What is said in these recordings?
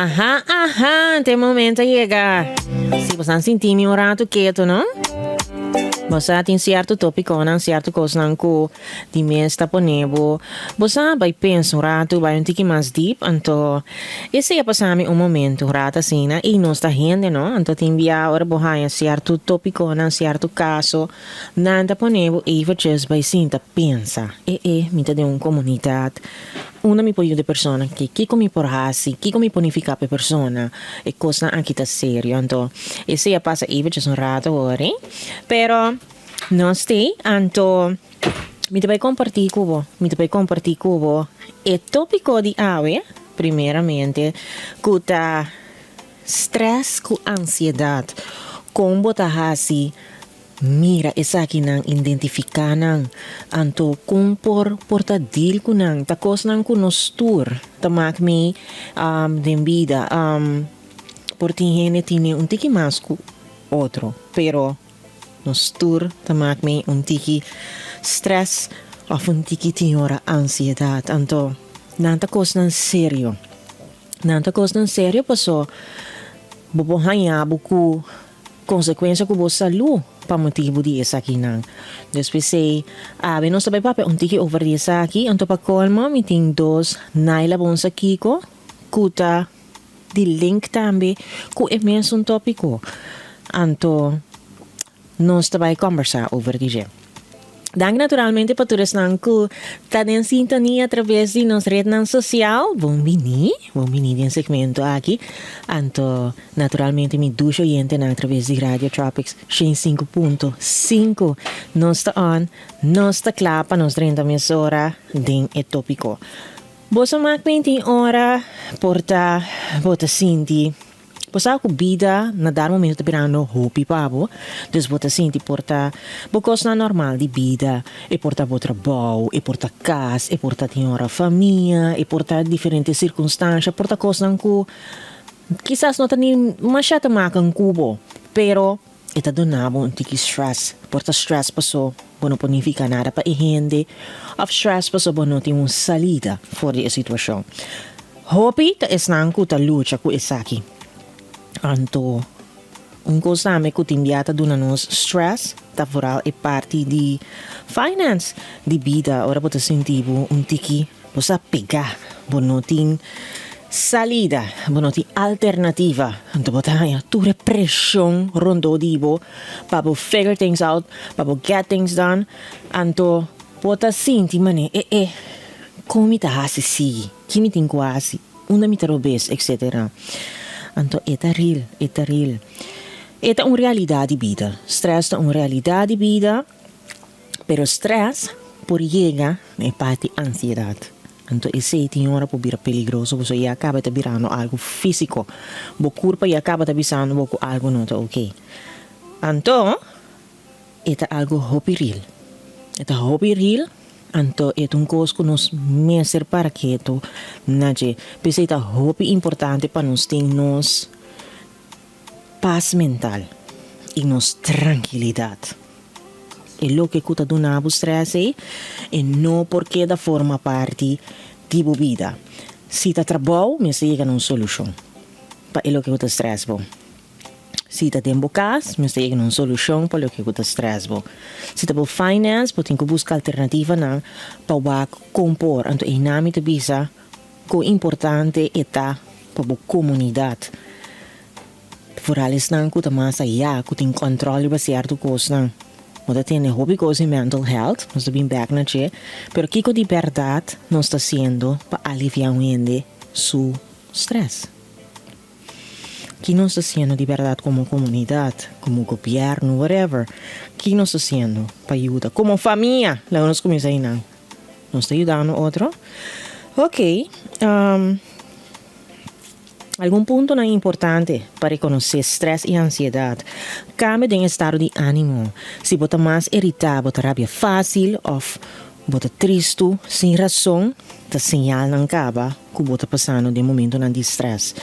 Aha, aha, te momento a yega. Si bosan sinti mi un rato keto, no? Bosa tin cierto topiconan, cierto cosnan cu di mes ta pone bo. Bosa bay pensa un rato, bay un tiki mas diep, anto esey a pasa mi un momento, un rato asina, y nos ta hende, no? Anto tin bia ora bo haya cierto topiconan, cierto caso, nan ta pone bo eventjes bay sinta pensa, e e, mi ta den un comunidad, Unda mi por yuda e persona aki? Kiko mi por hasi? Kiko mi por nifiká pa e persona? E kosnan aki ta serio. Anto, esei a pasa eventjes un rato awor, eh. Pero, nos t'ei. Anto, mi ta bai kompartí ku bo, mi ta bai kompartí ku bo e tópiko di awe, primeramente, ku ta strès ku ansiedat. Kon bo ta hasi Mira esakinan, identifiká nan, anto kon por por ta deal ku nan. Ta kosnan ku nos tur ta mak mi den bida. Por tin hende tine un tiki mas ku otro, pero nos tur ta mak mi un tiki stress òf un tiki tin ora ansiedat. Anto nan ta kosnan serio. Nan ta kosnan serio paso bo por haña bo ku Konsekuensia ku bo salú pa motibu di esakinan. Dus p'esei, awe nos ta bai papia un tiki over di esaki, anto pa kolmo mi tin dos Naila Bonsa Kiko ku ta di link tambe ku e mesun topiko. Anto nos ta bai kombersá over di dje. Danki naturalmente pa tur esnan ku ta den sintonia atraves di nos rednan sosial. Bon bini, bon bini den segmento aki. Anto naturalmente mi dushi oyentenan atraves di Radio Tropics shen sinku punto sinku. Nos ta on, nos ta kla pa nos drenta mesora den e topiko. Boso mak 21 ora por ta bo ta sinti. Bo sa ku bida na dar momento ta birando hopi pa bo, dus bo ta sinti por ta bo kosnan normal di bida, e por ta bo trabou, e por ta kas, e por ta tin ora famia, e por ta diferente sirkunstansha, por ta kosnan ku kisas no ta ni masha ta makan ku bo, pero e ta duna bo un tiki stress, por ta stress paso bo no por nifiká nada pa e hende òf stress paso bo no tin un salida for di e situashon. Hopi ta esnan ku ta lucha ku esaki. Anto un kos tambe ku tin bia ta duna nos stress ta vooral e parti di finance di bida ora bo ta sinti bo un tiki bo sa pega bo no tin salida bo no tin alternativa anto bo ta haña tur e preshon rondó di bo pa bo figure things out pa bo get things done anto bo ta sinti manera e e kon mi ta hasi sigui. Ki mi tin ku hasi? Unda mi ta robes? Etcetera. Anto e ta real, e ta real. E ta un realidat di bida. Stress ta un realidat di bida, pero stress por yega na e parti ansiedat. Anto esei tin ora por bira peligroso pasobra ya kaba ta birando algu físiko. Bo kurpa ya kaba ta bisando bo ku algu no ta oké. Anto. E ta algo hopi real. E ta hopi real, anto e ta un kos ku nos mester para ketu na dje. P'esei ta hopi importante pa nos tin nos pas mental i nos trankilidat. E loke ku ta duna bo strès ei, e no por keda forma parti di bo bida. Si ta trabou, mester yega na un solushon pa e loke ku ta strès bo. Si ta den bo kas, mester yega na un solushon pa loke ku ta strès bo. Si ta bo finance, bo tin ku buska alternativanan pa wak kon por. Anto einan mi ta bisa kon importante e ta pa bo komunidat. Foral esnan ku ta mas ayá, ku tin kòntròl riba sierto kosnan. Bo ta tende hopi kos di mental health, nos ta bin bèk na dje, pero kiko di bèrdat nos ta hasiendo pa aliviá un hende su strès? Ki nos ta hasiendo di bèrdat komo komunidat, komo gobièrnu, whatever? Ki nos ta hasiendo pa yuda? Komo famia, laga nos kuminsá einan. Nos ta yudando otro? Ok, algun puntonan importante pa rekonosé strès i ansiedat. Kambio den estado di ánimo. Si bo ta mas iritá, bo ta rabia fásil òf bo ta tristu sin rason, ta señalnan kaba ku bo ta pasando den momentonan di strès.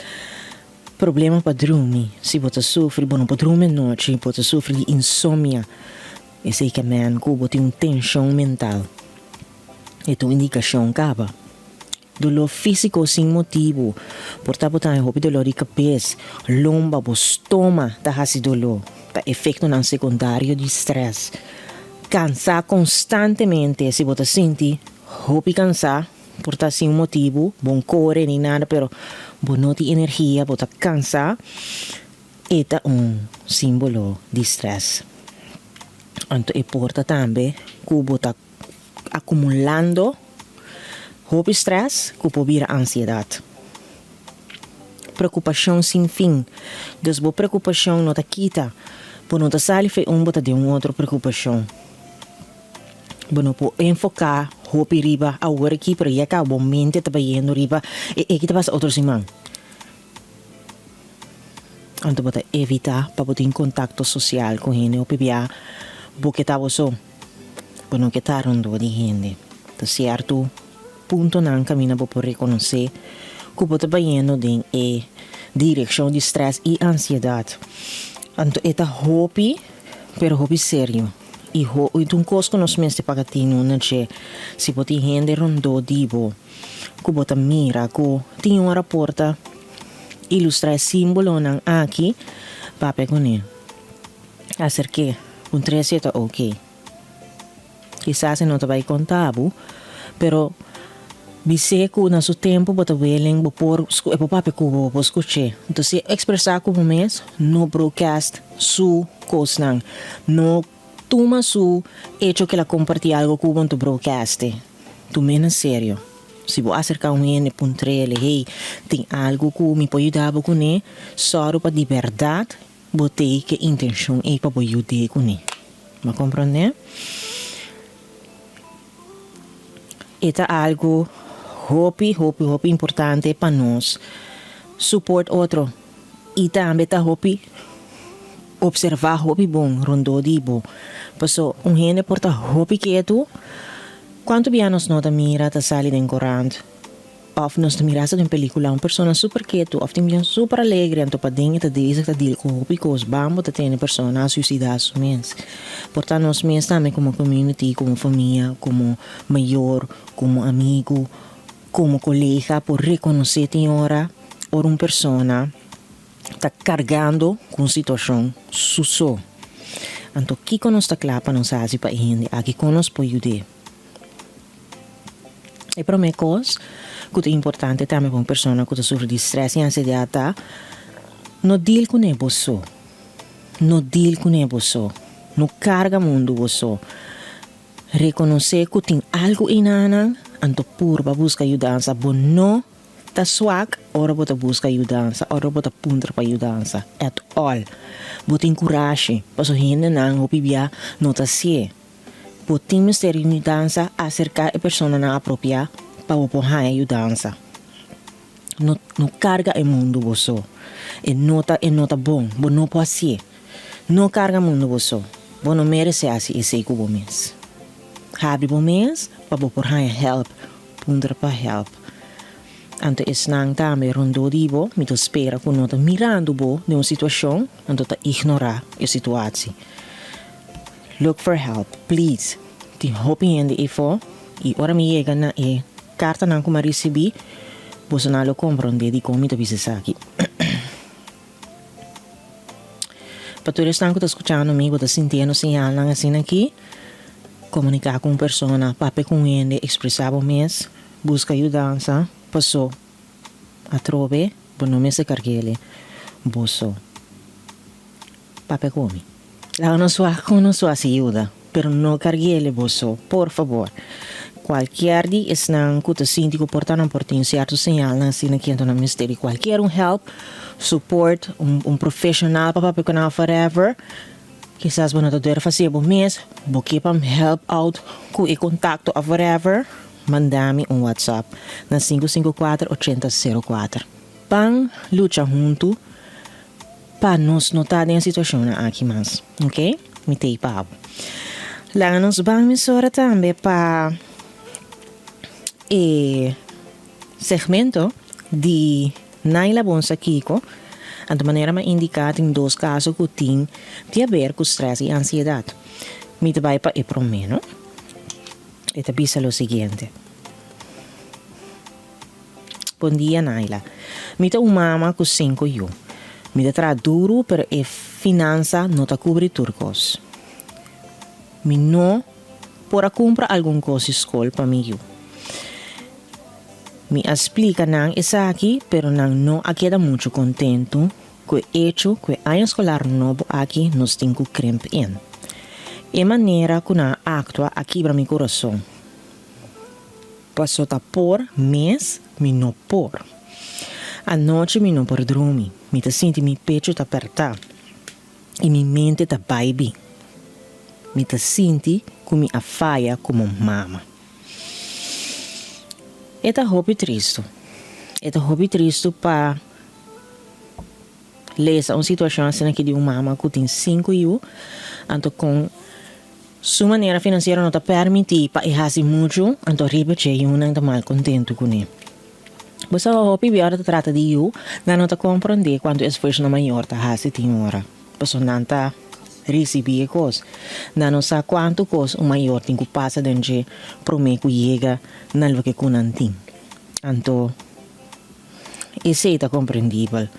Problema pa drumi, si bo ta sufri, bo no por drumi anochi, bo ta sufri di insomnia, esei ke men ku bo tin un tenshon mental. E ta un indikashon kaba. Doló físiko sin motibu. Por ta bo ta haña hopi doló di kabes, lomba, bo stoma ta hasi doló. Ta efektonan sekundario di strès. Kansá konstantemente. Si bo ta sinti hopi kansá, por ta sin un motibu, bo no kore ni nada, pero bo no tin energia, bo ta kansá, e ta un símbolo di strès. Anto e por ta tambe ku bo ta akumulando hopi strès ku por bira ansiedat. Preokupashon sin fin. Dus bo preokupashon no ta kita. Bo no ta sali for un, bo ta den un otro preokupashon. Bo no por enfoká hopi riba awor aki, pero ya kaba bo mente ta bayendo riba e e ki ta pasa otro siman. Anto bo ta evitá pa bo tin kontakto sosial ku hende hopi bia bo ke ta bo so. Bo no ke ta rondó di hende. Ta sierto puntonan kaminda bo por rekonosé ku bo ta bayendo den e direkshon di strès i ansiedat. Anto e ta hopi, pero hopi serio. I ho i ta un kos ku nos mester paga tinu na dje. Si bo tin hende rondó di bo ku bo ta mira ku tin un ora por ta ilustrá e símbolonan aki, papia kuné. Aserk'é, puntr'é si e ta oké. Kisas e no ta bai konta bo, pero bis'é ku na su tempu bo ta willing, bo por e por papia ku bo, bo por skuch'é. Enton si e ekspresá ku bo mes, no broadcast su kosnan. No tuma su echo ku el a kompartí algu ku bo anto broadcast e. Tum'é na serio. Si bo aserká un hende puntr'el, hey, tin algu ku mi por yuda bo kuné? Sòru pa di bèrdat Bo tei ke intenshon ei pa bo yud'é kuné. Bo a komprondé? E ta algu hopi, hopi, hopi importante pa nos support otro i tambe ta hopi opservá hopi bon rondó di bo. Paso un hende por ta hopi ketu, kuantu bia nos no ta mira ta sali den korant? Of nos ta mira hasta den pelicula un persona super ketu of tin bien super alegre anto paden e ta bezig ta deal cu hopi cos bambo ta tene persona a suicida su mes. Por ta nos mes tambe como community, como famia, como mayor, como amigo, como colega por reconoce tin ora ora un persona ta cargando cu un situacion su so. Anto kico nos ta cla pa nos haci pa e hende aki? Con nos por yude? E promé kos ku ta importante tambe pa un persona ku ta sufri di strès i ansiedat ta no deal kuné bo so. No deal kuné bo so. No karga mundu bo so. Rekonosé ku tin algu einanan, anto purba buska yudansa. Bo no ta swak ora bo ta buska yudansa, ora bo ta puntra pa yudansa, at all. Bo tin kurashi, pasobra hendenan hopi bia no ta sié. Bo tin mester di yudansa, aserká e personanan apropiá pa bo por haña yudansa. No no karga e mundu bo so. E no ta e no ta bon. Bo no por hasié. No karga mundu bo so. Bo no meresé hasi esei ku bo mes. Habri bo mes pa bo por haña hèlp. Puntra pa hèlp. Anto esnan tambe rondó di bo, mi ta spera ku no ta mirando bo den un situashon, anto ta ignorá e situatie. Look for help, please. Tin hopi hende eyfo y ora mi yega na e cartanan cu mi a ricibi, bosonan lo comprende dicon mi ta bisa esaki. Pa tur esnan cu ta scuchando mi, bo ta sintiendo señalnan asina aki, comunica cu un persona, papia cu un hende, expresa bo mes, busca yudansa, paso atrobe bo no mester carguele bo so. Papia ku mi. Laga nos wak kon nos wasi yuda, pero no karguele boso, por fabor. Kualkier di esnan ku ta sinti ku por ta nan por tin sierto señalnan asina ki anto nan mester di kualkier un help, support, un un profeshonal pa papia ku nan forever, kisas bo no ta durf hasi bo mes, bo ke pa mi help out ku e kontakto òf whatever, manda mi un whatsapp na sinku sinku kuater ochenta sero kuater. Ban lucha huntu. Pa nos no ta den e situacionnan aki mas, ok? Mi ta ei pa bo. Laga nos ban mesora tambe pa e segmento di Naila Bonsa Kiko. Anto manera mi a indica tin dos caso cu tin di haber cu stress y ansiedad. Mi ta bai pa e prome, no? E ta bisa lo siguiente. Bon dia Naila. Mi ta un mama ku sinku yu. Mi ta traha duru pero e finansa no ta kubri tur kos. Mi no por a kumpra algun kos di skol pa mi yu. Mi a splika nan esaki pero nan no a keda muchu kontentu ku e echo ku e aña skolar nobo aki nos tin ku krimp in. E manera ku nan a aktua a kibra mi kurason. Paso ta por mes mi no por. Anochi mi no por drumi, mi ta sinti mi pechu ta pertá i mi mente ta bai bin. Mi ta sinti ku mi a faya komo mama. E ta hopi tristu. E ta hopi tristu pa lesa un situashon asina aki di un mama ku tin sinku yu, anto kon Su manera finansiero no ta permití pa e hasi muchu, anto riba dje yunan ta malkontentu kuné. Bo sa hopi bia ora ta trata di yu, nan no ta komprondé kuantu esfuerso nan mayor ta hasi tin ora, pasobra nan ta risibí e kos. Nan no sa kuantu kos un mayor tin ku pasa den dje promé ku yega na loke ku nan tin. Anto esei ta komprendibel.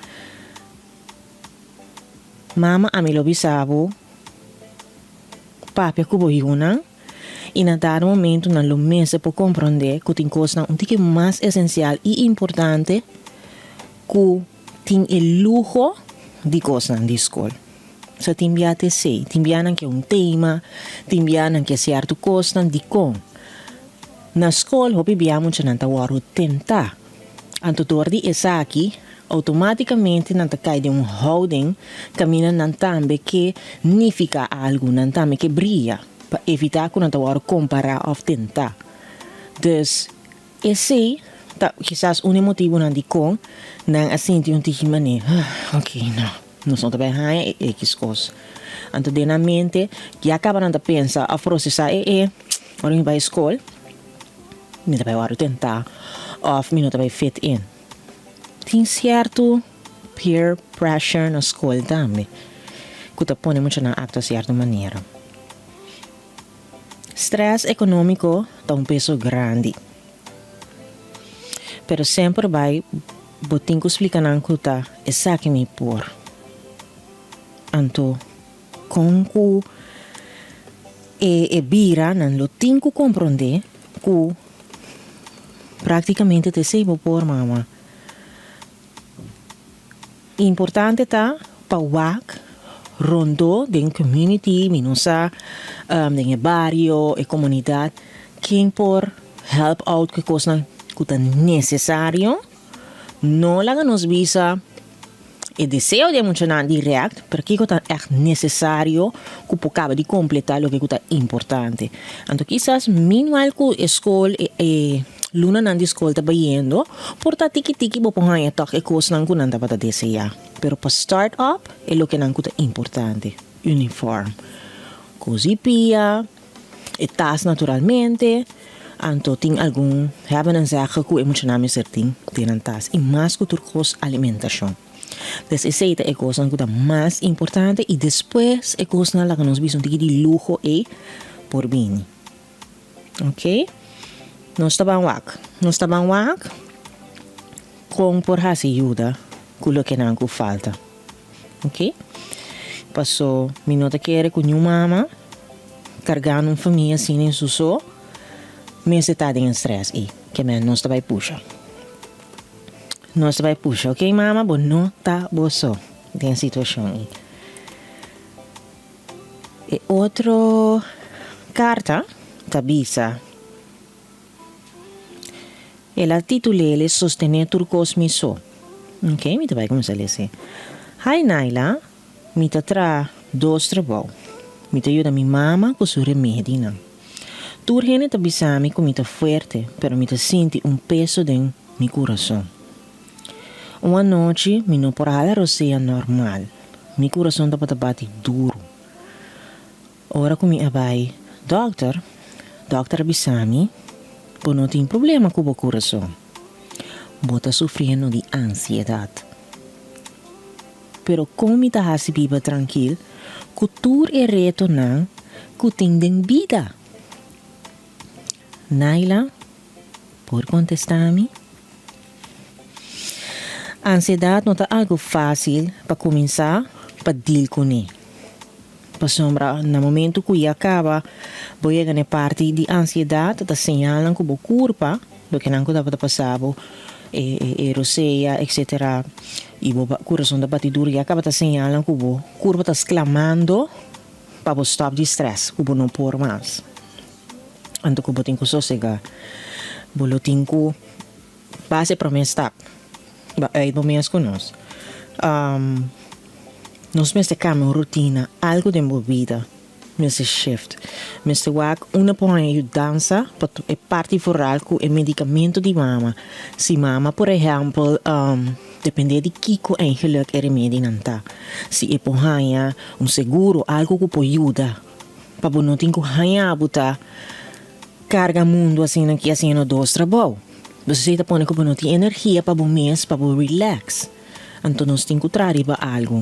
Mama, ami lo bisa bo papia ku bo yunan i na dado momento nan lo mester por komprondé ku tin kosnan un tiki mas esensial i importante ku tin e luho di kosnan di skol. So tin bia ta esei, tin bia nan ke un tema, tin bia nan ke sierto kosnan dikon. Na skol hopi bia muchanan ta wòrdu tentá. Anto dor di esaki, outomátikamente nan ta kai den un houding kaminda nan tambe ke nifiká algu, nan tambe ke bria, pa evitá ku nan ta wòrdu kompará òf tentá. Dus, esei ta kisas un di motibunan dikon nan a sinti un tiki manera, ah, oké, no, nos no ta bai haña e ekis kos. Anto den nan mente ya kaba nan ta pensa òf prosesá e e ora mi bai skol, Mi ta bai wòrdu tentá òf mi no ta bai fit in. Tin sierto peer pressure na skol tambe ku ta pone muchanan aktua sierto manera. Strès ekonómiko ta un peso grandi. Pero semper bai bo tin ku splika nan ku ta esaki mi por. Anto. Kon ku e e bira nan lo tin ku komprondé ku praktikamente ta esei bo por mama. Importante ta pa wak rondó den community, mi no sa den e bario, e komunidat, ken por help out ku e kosnan ku ta nesesario. No laga nos bisa. E deseo di e muchanan di react, pero kiko ta ègt nesesario ku por kaba di kompletá loke ku ta importante. Anto kisas meanwhile ku e skol e e lunanan di skol ta bayendo, por ta tiki tiki bo por haña tòg e kosnan ku nan tabata deseá. Pero pa start up e lokenan ku ta importante, uniform, kos di pia, e tas naturalmente, anto tin algun hebben en zeggen ku e muchanan mester tin den nan tas i mas ku tur kos alimentashon. Des esei ta e kosnan ku ta mas importante i despues e kosnan laga nos bisa un tiki di luho ei por bini. Ok, nos ta ban wak, nos ta ban wak kon por hasi yuda ku lokenan ku falta. Ok. Paso mi no ta kere ku niun mama kargando un famia asina en su so mester ta den e stress ei. Ke men nos ta bai pusha. Nos ta bai pusha, ok mama, bo no ta bo so den e situashon ei. E otro karta ta bisa. El a titul'é Sostené tur kos mi so. Ok, mi ta bai kuminsá lesa. Hi Naila, mi ta traha dos trabou. Mi ta yuda mi mama ku su remedinan. Tur hende ta bisa mi ku mi ta fuerte, pero mi ta sinti un peso den mi kurason. Un anochi mi no por hala rosea normal. Mi kurason tabata bati duru. Ora ku mi a bai dòkter, dòkter a bisa mi, Bo no tin problema ku bo kurason. Bo ta sufriendo di ansiedat. Pero kon mi ta hasi biba trankil ku tur e retonan ku tin den bida? Naila por kontestá mi? Ansiedat no ta algu fásil pa kuminsá pa dil kuné. Pasobra na momentu ku ya kaba bo yega na e parti di ansiedat ta señalnan ku bo kurpa, loke nan ku tabata pasa bo, e rosea etcetera, i bo kurason ta bati duru ya kaba ta señalnan ku bo kurpa ta sklamando pa bo stòp di strès ku bo no por mas. Anto ku bo tin ku sosegá. Bo lo tin ku Base prome stap ba uit bo mes ku nos. Nos mester kambia un rutina, algu den bo bida mester shift. Mester wak unda por haña yudansa pa e parti vooral ku e medikamentu di mama. Si mama por ehèmpel depende di kiko eigenlik e remedinan ta. Si e por haña un seguro, algu ku por yuda pa bo no tin ku haña bo ta. Carga mundo asina ki haciendo dos trabou. Bo esey ta pone cu bo no tin energia pa bo mes pa bo relax. Anto nos tin cu traha riba algo.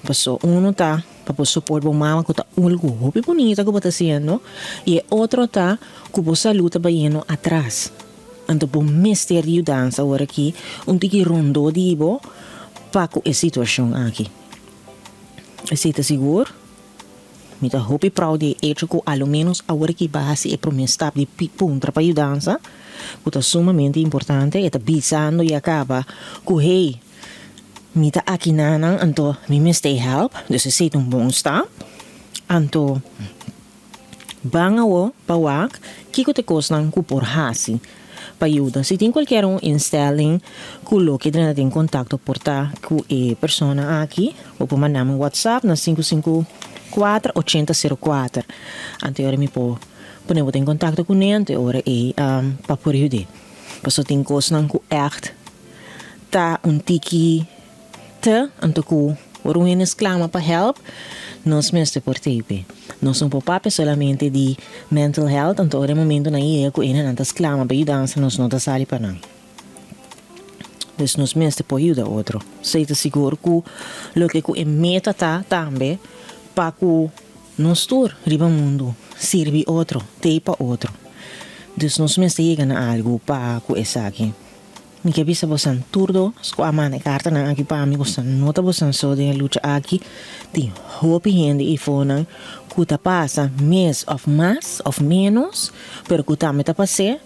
Paso uno ta pa bo support bo mama cu ta algo hopi bunita cu bo ta haciendo y e otro ta cu bo salud ta bayendo atras. Anto bo mester di yudansa awor aki un tiki rondo di bo pa cu e situacion aki. Esey ta sigur. Mi ta hopi proud di e echo ku a lo ménos awor ki bo a hasi e promé stap di puntra pa yudansa, ku ta sumamente importante. E ta bisando ya kaba ku hey, mi ta aki nanan anto mi mester e help, dus esei ta un bon stap. Anto ban awo pa wak kiko ta e kosnan ku por hasi pa yuda. Si tin kualkier un instelling ku loke drenta den kontakto por ta ku e persona aki, bo por manda mi un whatsapp na sinku sinku kuater ochenta sero kuater. Anto e ora mi por pone bo den kontakto kuné anto e ora ei pa por yud'é. Pasobra tin kosnan ku ègt ta un tiki Te anto ku ora un hende sklama pa help, nos mester por teipe. Nos no por papia solamente di mental health, anto ora e momentonan yega ku hendenan ta sklama pa yudansa, nos no ta sali pa nan. Dus nos mester por yuda otro. Esei ta sigur ku loke ku e meta ta tambe pa ku nos tur riba mundu sirbi otro, tei pa otro. Dus nos mester yega na algu pa ku esaki. Mi ke bisa bosan tur dos ku a manda e kartanan aki pa mi, bosan no ta bosan so den e lucha aki, tin hopi hende eifonan ku ta pasa mes òf mas òf ménos, pero ku tambe ta pas'é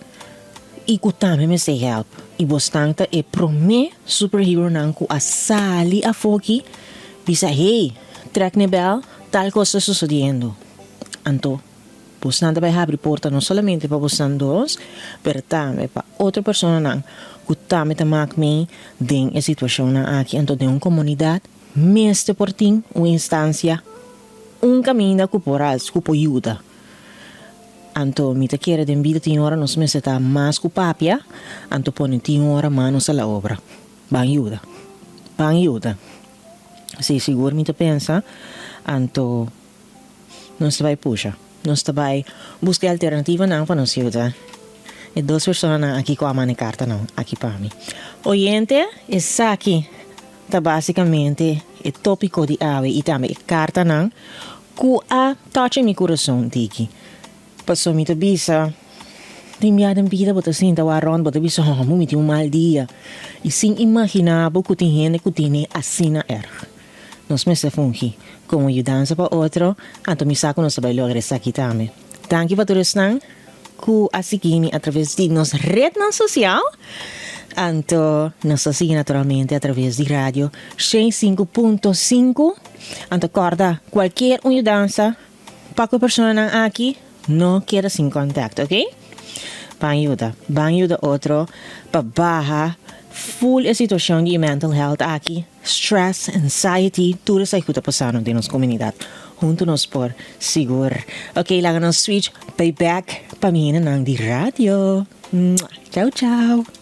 i ku tambe mester help. I bosnan ta e promé superheronan ku a sali afó aki bisa, hey, trèk n'e bèl, tal kos ta sosodiendo. Anto. Bosnan ta bai habri porta no solamente pa bosnan dos, pero tambe pa otro personanan ku tambe ta mak mee den e situashonnan aki. Anto den un komunidat mester por tin un instansia, un kaminda ku por als, ku por yuda. Anto mi ta kere den bida tin ora nos mester ta mas ku papia, anto pone tin ora manos a la obra. Ban yuda. Ban yuda. Si, sigur mi ta pensa. Anto. Nos ta bai pusha. Nos ta bai buska e alternativanan pa nos yuda e dos personanan aki ku a manda e kartanan aki pa mi. Oyente, esaki ta basikamente e topiko di awe i tambe e kartanan ku a touch mi kurason tiki. Pasobra mi ta bisa, tin bia den bida bo ta sinta wak rònt, bo ta bisa, hòmber mi tin un mal dia. I sin imaginá bo ku tin hende ku tene asina èrg. Nos mester fungi komo yudansa pa otro, anto mi sa ku nos ta bai logra esaki tambe. Danki pa tur esnan ku a sigui mi atraves di nos retnan sosial, anto nos ta sigui naturalmente atraves di radio 105.5. Anto kòrda kualkier un yudansa pa ku e personanan aki no keda sin kòntakto, oke? Ban yuda, ban yuda otro pa baha ful e situashon di e mental health aki. Stress, anxiety, tur esaki ku ta pasando den nos komunidat. Huntu nos por sigur. Ok, laga nos switch bay back pa mi hendenan di radio. Chau chau.